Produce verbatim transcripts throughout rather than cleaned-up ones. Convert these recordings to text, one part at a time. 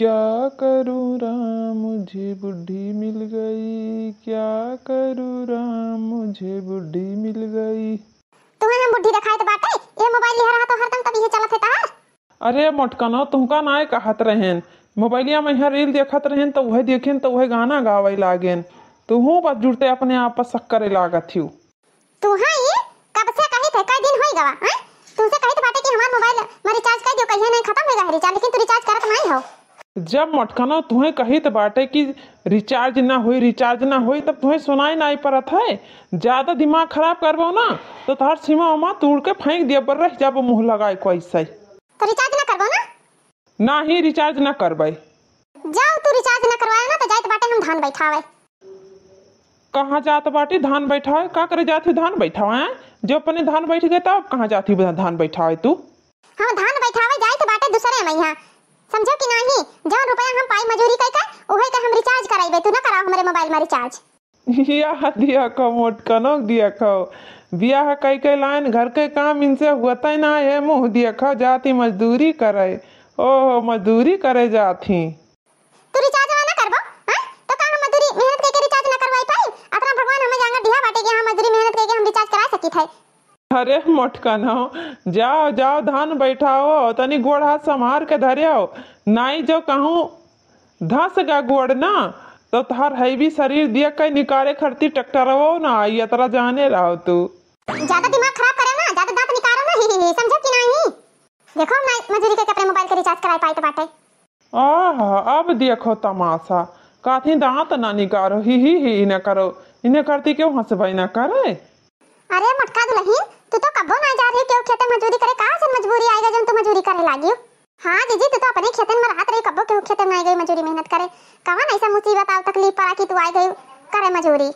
क्या करूँ राम, मुझे बुढ़ी मिल गई, क्या करूँ राम, मुझे बुढ़ी मिल गई। तुहैं हम बुढ़ी देखाइत बाटे? ए मोबाइल लिहे रहा तो हरदम तब इहे चलत है तहार। अरे मोटकनो, तुहका नाय कहत रहेन, मोबाइलिया में यहाँ रील देखत रहेन तो उहै देखेन तो उहै गाना गावै लागेन। तुहूँ बस जुड़ते अपने आप पर शक करे लागत हिउ। तू हाँ ये कब से कहित है, कई दिन होई गवा, हैं? तुहसे कहित बाटे कि हमार मोबाइल में रिचार्ज कर दियो, कहिए नहीं खतम होई गवा है रिचार्ज, लेकिन तू रिचार्ज करत नहीं हो। जब मोटकनो तुहैं कहित बाटे कि रिचार्ज ना होई, रिचार्ज ना होई, तब तुहैं सुनाई नाई परत है। ज्यादा दिमाग खराब करबो ना तो तोहार सिमा उमा तोड़ के फेंक दिया, बर रह जाबो मुँह लगाए कोई से। तो रिचार्ज ना करबो ना? नाही, रिचार्ज ना करबै। जाओ, तू रिचार्ज ना करवाए ना तो जाइत बाटे हम धान बैठावे। कहाँ जात बाटी धान बैठावे? का करे जात ही धान बैठावे, हैं? जो अपने धान बैठ गए तब कहाँ जात ही धान बैठावे तू? हाँ, धान बैठावे जाइत बाटे दूसरे में यहाँ, समझो कि नाही? जौन रुपया हम पाई मजूरी कई के, उहे के हम रिचार्ज कराइबे, तू ना कराओ हमरे मोबाइल में रिचार्ज। या दिया खो मोटकनो दिया खो, बियाह कई के लाइन घर के काम इनसे हुअतै ना है, मुँह दिया खो जात ही मजदूरी करे। ओहो, मजदूरी करे जात ही। तू रिचार्ज ना करबो, हाँ? तो का हम मजदूरी मेहनत कई के रिचार्ज ना करवाई पाई? अतना भगवान हमें जांगर दिया बाटे कि हाँ मजदूरी मेहनत कई के हम रिचार्ज करा सकित है। अरे मोटकनो, जाओ, जाओ, धान बैठाओ, तनी गोड़ हाथ संभार के धर्यो, नाई जो कहूँ धस गा गोड़ ना, तो तोहार हैवी शरीर दिया कहीं निकारे खरती ट्रैक्टरवो ना आई, अतरा जाने रहो तू। ज्यादा दिमाग खराब करे ना, ज्यादा दांत निकारो ना, ही, ही, ही, समझो कि नहीं? देखो, हम ना मजूरी के अपने मोबाइल के रिचार्ज कराए पाइत बाटे। आहा, अब देखो तमाशा, काथी दांत ना निकारो, ही, ही, ही, इन्हें करो, इन्हें करती क्यों हंसबे ना करे? अरे मोटका दुलहिन, तू तो कब्बो ना जा रही केहू खेते मजूरी करे, कहाँ से मजबूरी आएगा जब तू मजूरी करे लागी? हाँ जीजी, तू तो अपने खेतन में रहत रही, कब्बो केहू खेते में आई गई मजूरी मेहनत करे। कवन ऐसा मुसीबत आओ तकलीफ पड़ा कि तू आई गई करे मजूरी?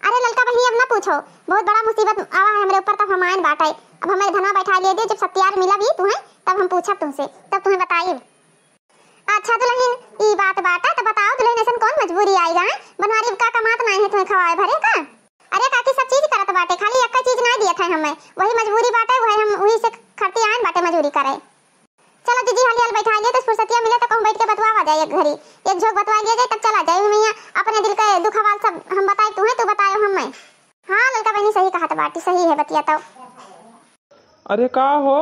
अरे ललका बहिनी, अब ना पूछो, बहुत बड़ा मुसीबत आवा है हमरे ऊपर, तब हम आयन बाटे। अब हमें धनवा बैठा लिए दियो, जब सत्यार मिला भी तुम्हें, तब हम पूछब तुमसे, तब तुम्हें बताइब। अच्छा दुलहिन, ई बात बाटे, तो बताओ दुलहिन, ऐसन कौन मजबूरी आई गए? बनवारी का कमात नाई है तुम्हें खवाए भरे का? अरे काकी, सब चीज करत बाटे, खाली एक्का चीज नाई दियत है हमें, वही मजबूरी बाटे, वही हम वही से खरती आयन बाटे मजूरी करे। चलो जीजी, हाली हाल बैठा लिए, तो फुर्सतिया मिले तो कहूँ बैठ के बतवा जाए एक घड़ी, एक झोंक बतवा लिया जाए, तब चला जाए। मैया अपने दिल के दुख हवाल सब हम बताए तुम्हें, तू बतायो हमें। हाँ ललका बहिनी, सही कहत बाटी, सही है बतिया तो। अरे का हो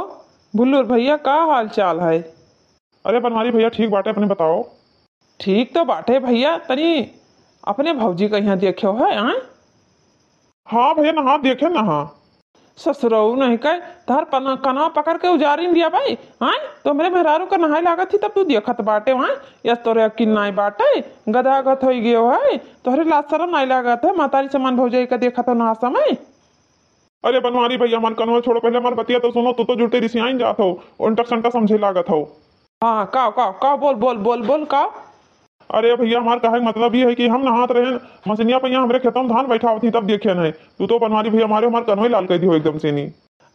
भुल्लुर भैया, का हाल चाल है? अरे बनवारी भैया, ठीक बाटे, अपने बताओ। ठीक तो बाटे भैया, तनी अपने भौजी का यहाँ देख्यो है, आय? हाँ भैया, नहा देखे नहा। ससुरऊ नहीं कहे, तहर पना-, कनवा पकड़ के उजारिन दिया भाई, आय? तो हमरे मेहरारू का नहाए लागत ही, तब तू देखत बाटे, आय? यस तोरे अकिल नाई बाटे, गधागत होई गयो है, तोहरे लाज शरम नाई लागत है, महतारी समान भौजाई का देखत हो नहा समय। अरे बनवारी भैया, हमार कनवा छोड़ो, पहले हमार बतिया तो सुनो, तू तो जुटे रिसियाइन जात हो, उल्टा सल्टा समझे लागत हो। हाँ, का, का, का, बोल, बोल, बोल, बोल, का? अरे भैया, हमार कहे के मतलब ये है कि हम नहात रहेन, मसिनिया पे यहाँ हमरे खेतों में धान बैठावत ही, तब देखे नहीं। तू तो बनवारी भैया मारे हमार कनवे लाल कर दियो एकदम से नी।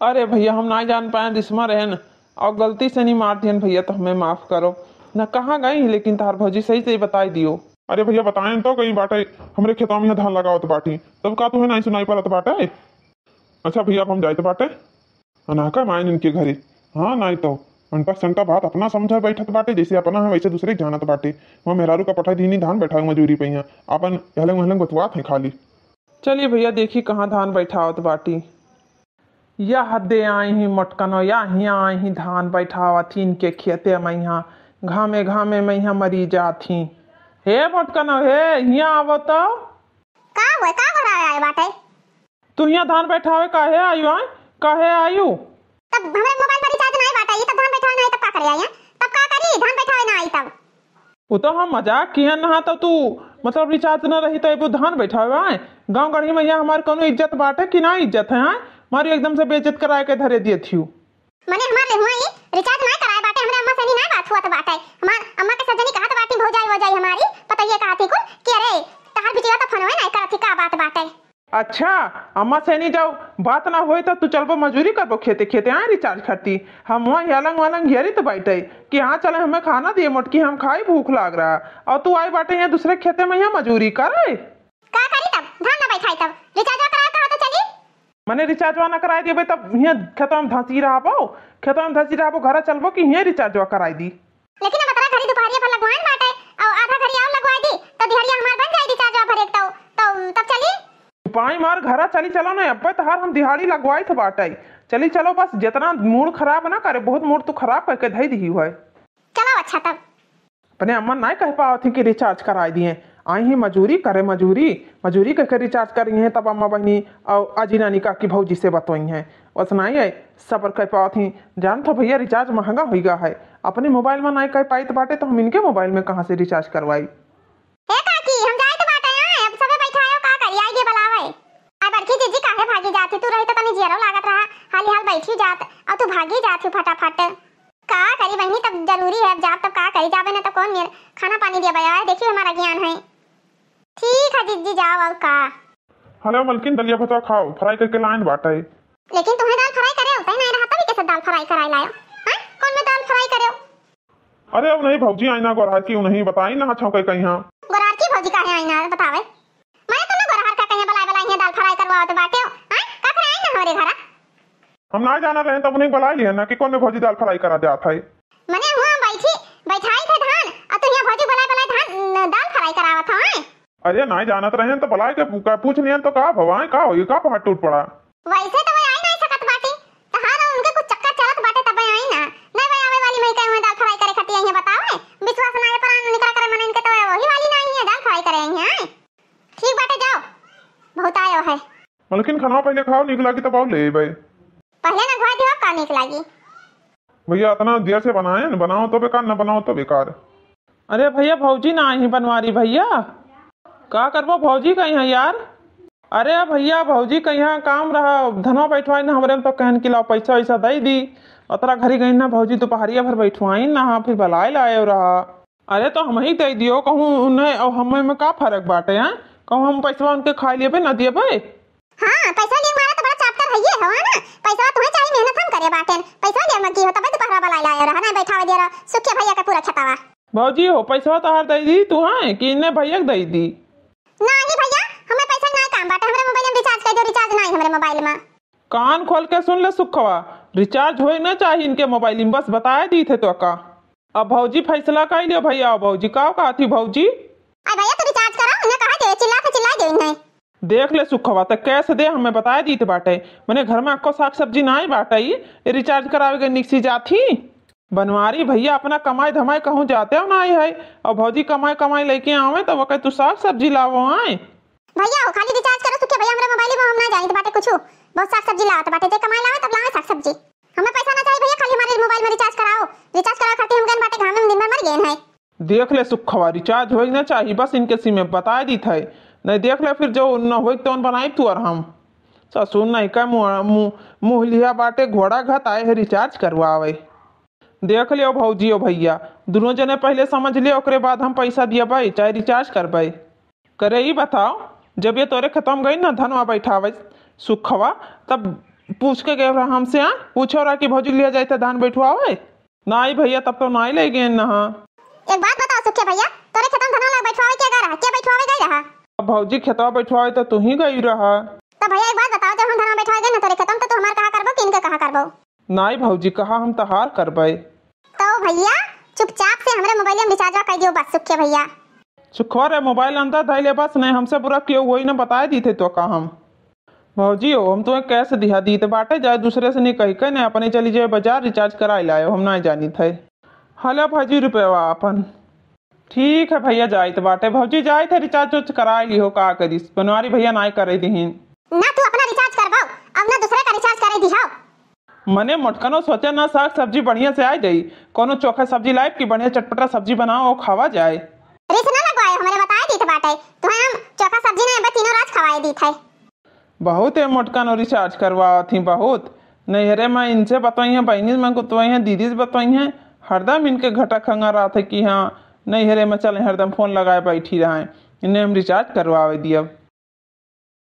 अरे भैया, हम ना जान पाए, रिसमा रहेन और गलती से नहीं मार दियन भैया, तो हमें माफ करो ना, कहाँ गई, लेकिन तार भौजी सही सही बताई दियो। अरे भैया, बताएन तो कहीं बाटे, हमरे खेतों में यहाँ धान लगावत बाटी, तब का तुम्हें नहीं सुनाई पड़त बाटे? अच्छा भैया, अब हम जाइत बाटे। अनहका मायन इनके घरे। हाँ, नाई तो अनपढ़ संटा बात अपना समझा बैठत बाटे, जैसे अपना है वैसे दूसरे के जानत बाटे। वहाँ मेहरारू का पठाई दीनी धान बैठावे मजूरी पे यहाँ, अपन यहलंग वहलंग बतुआत है खाली। चलिए भैया, देखी कहाँ धान बैठावत बाटी। या हद्दे आई ही मोटकनो, या हियाँ आई ही धान बैठावत ही इनके खेते में यहाँ, घामे घामे में यहाँ मरी जात ही। हे मोटकनो, हे हियाँ आवो तो। का हुए, का भरावे आए बाटे? तू हियाँ धान बैठावे काहे आयु, आय? काहे आयु? तब हमरे मोबाइल पर रिचार्ज नाई बाटे, ये तब धान बैठावे नाई, तब का करे आई हैं? तब का करी, धान बैठावे ना आई तब? वो तो हम मजाक किहन नहा, तो तू मतलब रिचार्ज न रही तो एगो धान बैठावे आए? गाँव गढ़ी में यहाँ हमार कौनो इज्जत बाटे कि ना इज्जत है, हाँ? हमारी एकदम से बेइज्जत कराए के धरे दिए थियू। मने हमार ले हुआ ही रिचार्ज ना कराए बाटे, हमरे अम्मा से नहीं ना बात हुआ तो बाटे। हमार अम्मा के सजनी कहत बाटी, भौजाई वोजाई हमारी पतैया कहत ही कुल कि अरे तहार बिटिया तो फोनवे नहीं करत ही, का बात बाटे? अच्छा, अम्मा सैनी जाओ, बात ना होई तो तू चलबो मजूरी करबो खेते खेते, आए रिचार्ज खरती। हम वहाँ यलंग वलंग घेरी तो बैठे कि हाँ चले हमें खाना दिए मोटकी, हम खाई, भूख लाग रहा। और तू आई बाटे यहाँ दूसरे खेते में यहाँ मजूरी करे। का करी तब? धान ना बैठाई तब रिचार्ज करा कहा तो चली। मने रिचार्ज ना कराई देबे तब यहाँ खेतवा में धसी रहबो, खेतवा में धसी रहबो, घर चलबो कि यहाँ रिचार्ज कराई दी। लेकिन अब अतरा घड़ी दुपहरिया भर लगवा पाई मार घरा चली चलो ना, अब्बे तहार हम दिहाड़ी लगवाइत बाटइ। चली चलो बस, जेतना मूड खराब ना करे, बहुत मूड तू खराब कइके धइ दिही है। चलो अच्छा तब। अपने अम्मा नाहीं कहि पावत ही कि recharge कराइ दिए, आई ही मजूरी करे, मजूरी, मजूरी कइके recharge करिहैं, तब अम्मा बहिनी अउ अजी नानी काकी भौजी से बतोइहैं। वस नाहीं है, सबर कइ पावत ही। जानत हो भइया, recharge महँगा होइ गा है, अपने mobile मा नाहीं कइ पाइत बाटे, तउ हम इनके mobile मा कहाँ से recharge करवाई? ए काकी, हम जाइत बाटे, आए, अब सबे बैठायो, का करी, आइगे बुलावे। आ बड़की जीजी काहे भागी जात ही, तू रही तो तनी जियरो लागत रहा, हाली हाल बैठी जात, अउ तू भागी जात ही फटाफट। का करी बहिनी, तब जरूरी है, अब जाब तब का करी, जाबे ना तो कौन मेर खाना पानी दिया बया, देखियो हमारा ज्ञान है। ठीक है जीजी, जाओ अउ का। हेलो मलकिन, दलिया भतवा खाओ, fry कइके लाइन बाटे। लेकिन तुम्हें दाल fry करे होता ही नहीं रहा, तभी कैसे दाल fry कराए लायो? हाँ, कौन में दाल fry करे हो? अरे अब नहीं भौजी आईना गोरहर की उन्हीं बताई ना छौके कहीं हाँ। गोरहर की भौजी काहे आईना बतावे? मैं तो ना गोरहर का कहीं बुलाए बुलाए हैं दाल fry करवाओ तो बाटे हो। हाँ, का करे आई ना हमारे घरा? हम ना जाना रहे तब उन्हीं बुला लिया ना कि कौन में भौजी दाल fry करा जात है। मने हुआ बैठी, बैठाई थे धान, और तू यहाँ भौजी बुलाए बुलाए धान, न, दाल fry करावत हो, हैं? अरे नाहीं जानत रहे तो बुलाए के पू-, का पूछ लिया तो का भवाए का होई, का पहाड़ टूट पड़ा? वैसे तो वो आई नहीं सकत बाटी, तहार उनके कुछ चक्कर चलत बाटे तबे आई ना। नहीं भाई आवे वाली मैं कहे हुए दाल fry करे खाती आई है बताओ, हैं? विश्वास ना है पर निकरा करे मन इनके तो वही वाली नहीं है दाल fry करे आई है, हैं? ठीक बाटे जाओ, बहुत आयो है। मलकिन खाना पहले खाओ, नीक लागी तब आओ ले अइबे। पहले ना घुआ दियो का नीक लागी। भइया इतना देर से बनाए न, बनाओ तो बेकार, न बनाओ तो बेकार। अरे भइया भौजी ना आई बनवारी भइया, का करबो भौजी कहीं यार। अरे भइया भौजी कहीं काम रहा, धनवा बैठवाई ना हमरे में तो कहन कि लाओ पैसा वैसा दे दी। अतरा घरी गई ना भौजी दोपहरिया भर बैठवाई ना, हाँ फिर बुलाए लाए रहा। अरे तो हमही दे दियो कहूँ उन्हें, और हमें में का फर्क बाटे हैं? कहूँ हम पैसवा उनके खाए लेबे ना देबे। हाँ, पैसा लिए मारा तो बड़ा chapter है ये हो ना, पैसा तुम्हें चाहिए, मेहनत हम करे बाटेन, पैसा लिए मग्गी हो तबे दोपहरा बुलाए लाए रहा ना, बैठावे दे रहा सुखिया भइया का पूरा खेतवा। भौजी हो, पैसवा तोहार दे दी तू हैं कि इन्हें भइया के दे दी? नहीं भइया, हमें पैसा ना काम बाटे, हमरे mobile में recharge कर दो, recharge नहीं हमरे mobile में। कान खोल के सुन ले सुखवा, recharge होए ना चाहिए इनके mobile में, बस बताए दी थे तो का। अब भौजी फैसला कर लियो भइया, भौजी का कहती भौजी? अरे भइया तू recharge करो, उन्हें कहा दे, चिल्ला के चिल्ला दे इन्हें। देख ले सुखवा, त कैसे दे हमें बताए दीत बाटे, मने घर में अक्को साग सब्जी नाई बाटे, ये recharge करावे के निकसी जात ही। बनवारी भइया अपना कमाई धमाई कहूँ जाते हो नाई है, और भौजी कमाई कमाई लेके आवे तब कहे तू साग सब्जी लावो आए। भइया हो खाली recharge करो सुखिया भइया, हमरे mobile में हम ना जानित बाटे कुछ, बहुत साग सब्जी लावत बाटे, जे कमाई लावे तब लावे साग सब्जी। हमें पैसा ना चाहिए भइया, खाली हमारे mobile में recharge कराओ, recharge करावे खातिर हम गए बाटे घाम में दिन भर मर गए हैं। देख ले सुखवा, recharge होए ना चाहिए, बस इनके सिम में बताए दीत है, नहीं देख ले फिर जो न होए तो बनाई तू और हम। ससुर नहीं का मुँह, मुँह, मुँह लिहा बाटे घोड़ा घत आए है recharge करवावे। देख लियो भौजी हो भइया, दोनों जने पहले समझ लियो, ओकरे बाद हम पैसा दियबै चाहे recharge करबै। करे ई बताओ, जब ये तोरे खेतवा में गई ना धनवा बैठावे सुखवा, तब पूछ के गए रहा हमसे, हाँ? पूछो रहा कि भौजी लिया जाए तो धान बैठवावे? नाई भइया, तब तो नाई ले गए ना। एक बात बताओ सुखिया भइया, तोरे खेतवा में धनवा बैठवावे के गए रहा, के बैठवावे गए रहा? अब भौजी खेतवा बैठवावे तो तू ही गई रहा। तो भइया एक बात बताओ, जब हम धनवा बैठवावे गए ना तोरे खेतवा में तो तू हमार कहा करबो कि इनके कहा करबो? नाई भौजी, कहा हम तहार करबै। तो भइया चुपचाप से हमरे mobile में recharge कर दियो बस सुखिया भइया। सुखवा रे, mobile अंदर धइले बस, नहीं हमसे बुरा क्यों होई ना बताए दीते तो का हम। भौजी हो, हम तुम्हें cash दिहा दीत बाटे, जाए दूसरे से नहीं कही के, नहीं अपने चली जाए बाजार, recharge कराए लायो, हम नहीं जानित है। हला भौजी रुपया अपन। ठीक है भइया, जाइत बाटे। भौजी जाइत है, recharge उच कराए लिहो, का करिस? बनवारी भइया नाई करे दिहिन। ना तू अपना recharge करबाओ, अब ना दूसरे का recharge करे दिहाओ। मने मोटकनो सोचे ना साग सब्जी बढ़िया से आ जाई, कोनो चोखा सब्जी लाइब कि बढ़िया चटपटा सब्जी बनाओ और खावा जाए। रिस ना लगवाए, हमरे बताए दीत बाटे, तुम्हें हम चोखा सब्जी ना बस तीनों राज खवाए दीत है। बहुत ए मोटकनो recharge करवावत ही, बहुत। नैहरे में इनसे बतवाई हैं, बहिनी में बतवाई हैं, दीदी से बतवाई हैं, हरदम इनके घटा खंगा रहत है कि हाँ, नैहरे में चले, हरदम phone लगाए बैठी रहे, इन्हें हम recharge करवावे दियब।